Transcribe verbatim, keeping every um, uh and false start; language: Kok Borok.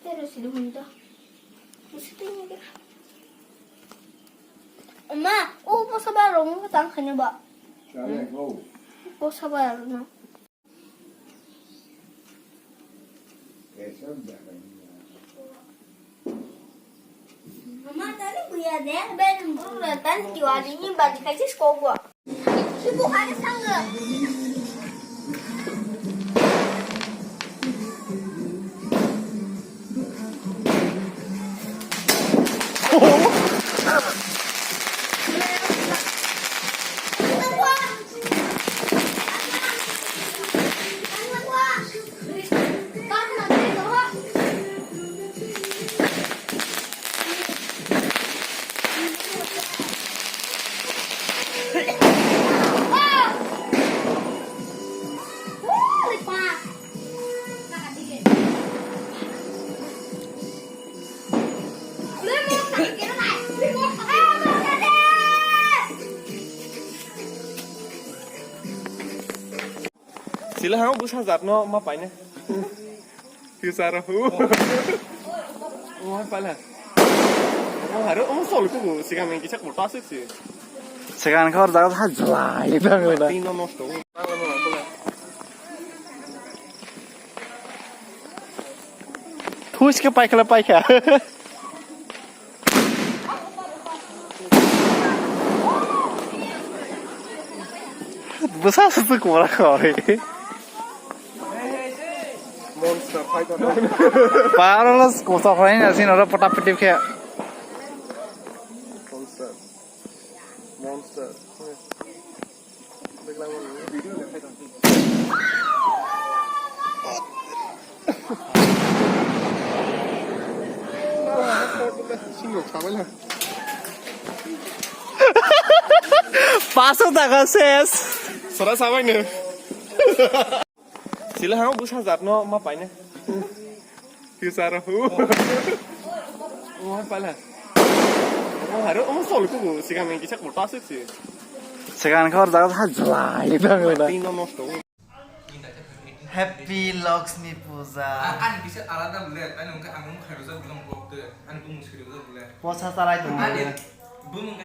Pero sidi hunta. Musti ni ke. Ma, o posa ba rong ko tang khane ba. Chale ko. Posa ba rong no. Eso da. Mama, tadi buya deh, ben buru ratan kiwani ni balik aja sekolah. Ibu hari sangga. Sila hang bwsa jat no ma paina. Future hu. Oh, hai pala. Oh, haro, oh, sol ku, sigang ni kisak moto asik si. Sigang khor jaga ha jalai bang la. Tin no nosto. Thuis ke paikha le paikha. Bwsa se se kora khoi. Monster fighter. Paro los kosa khoi na sin oro pota piti khe. Monster. Monster. Paso taka ses. Sora sabai ne. Sila hang bwsa jat no ma paina. Future hu. Oh, hai pala. Oh, haro, oh, sol ku, sigang ni kisak moto asik si. Sigang khor jaga ha jalai bang la. Tin no nosto. Happy Lakshmi Puja. Ani kisa alada bole, ani ungke ang mung khairujak bilang blog de, ani bumung sirujak bole. Posa salai tong ani bumung